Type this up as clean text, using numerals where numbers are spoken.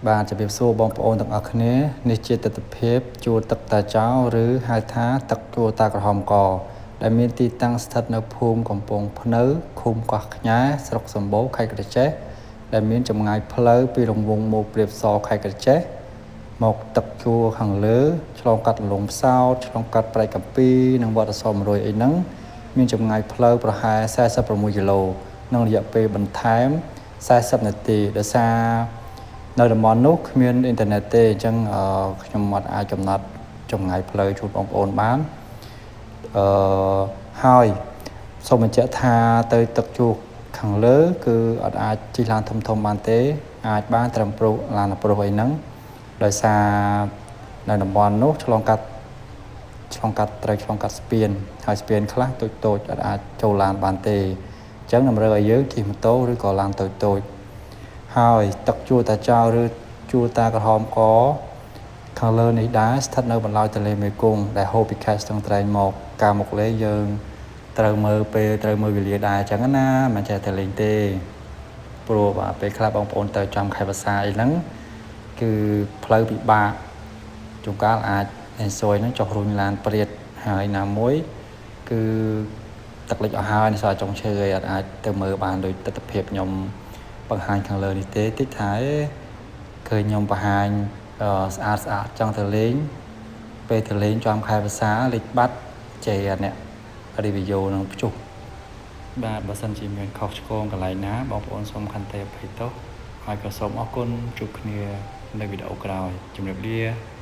បាទជម្រាបសួរបងប្អូនទាំងអស់គ្នានេះជាទិដ្ឋភាពជួរទឹកតាចោឬហៅថាទឹកជួរតាក្រហមកដែលមានទីតាំងស្ថិតនៅភូមិកំពង់ព្នៅឃុំកោះខ្ញែស្រុកសម្បូរខេត្តក្រចេះដែលមានចម្ងាយផ្លូវពីរង្វង់មូលព្រាបសខេត្តក្រចេះមកទឹកជួរខាងលើឆ្លងកាត់លងផ្សោតឆ្លងកាត់ព្រែកកាពីនិងវត្តអស100អីហ្នឹងមានចម្ងាយផ្លូវប្រហែល46គីឡូនិងរយៈពេលបន្ថែម40នាទីដោយសារនៅតំបន់នោះគ្មានអ៊ីនធឺណិតទេអញ្ចឹងខ្ញុំអត់អាចកំណត់ចម្ងាយផ្លូវជូនបងប្អូនបានអឺហើយសូមបញ្ជាក់ថាទៅទឹកជួរខាងលើគឺអត់អាចជិះឡានធំធំបានទេអាចបានត្រឹមប្រុសឡានប្រុសអីហ្នឹងដោយសារនៅតំបន់នោះឆ្លងកាត់ឆ្លងកាត់ត្រូវឆ្លងកាត់ស្ពានហើយស្ពានខ្លះតូចតូចអត់អាចចូលឡានបានទេអញ្ចឹងតម្រូវឲ្យយើងជិះម៉ូតូឬក៏ឡានតូចតូចហើយទឹកជួរតាចោឬជួរតាក្រហមកខាងលើនេះដែរស្ថិតនៅបន្លោយទន្លេមេគង្គដែលហូរពីខេត្តស្ទឹងត្រែងមកការមកលេងយើងត្រូវមើលពេលត្រូវមើលវេលាដែរអញ្ចឹងណាមិនចេះតែលេងទេព្រោះបាទពេលខ្លះបងប្អូនទៅចំខែវស្សាអីហ្នឹងគឺផ្លូវពិបាកជួនកាលអាចអេស៊យហ្នឹងចុះរុញឡានព្រាតហើយណាមួយគឺទឹកលិចអស់ហើយនៅសល់ចុងឈើឯអត់អាចទៅមើលបានដោយទិដ្ឋភាពខ្ញុំបង្ហាញខាងលើនេះទេតិចថាឃើញខ្ញុំបង្ហាញស្អាតស្អាតចង់ទៅលេងពេលទៅលេងចំខែវស្សាលិចបាត់ជេរអ្នក review នឹងព្យុះបាទបើសិនជាមានខុសឆ្គងកន្លែងណាបងប្អូនសូមខន្តីអភ័យទោសហើយក៏សូមអរគុណជួបគ្នានៅវីដេអូក្រោយជម្រាបលា។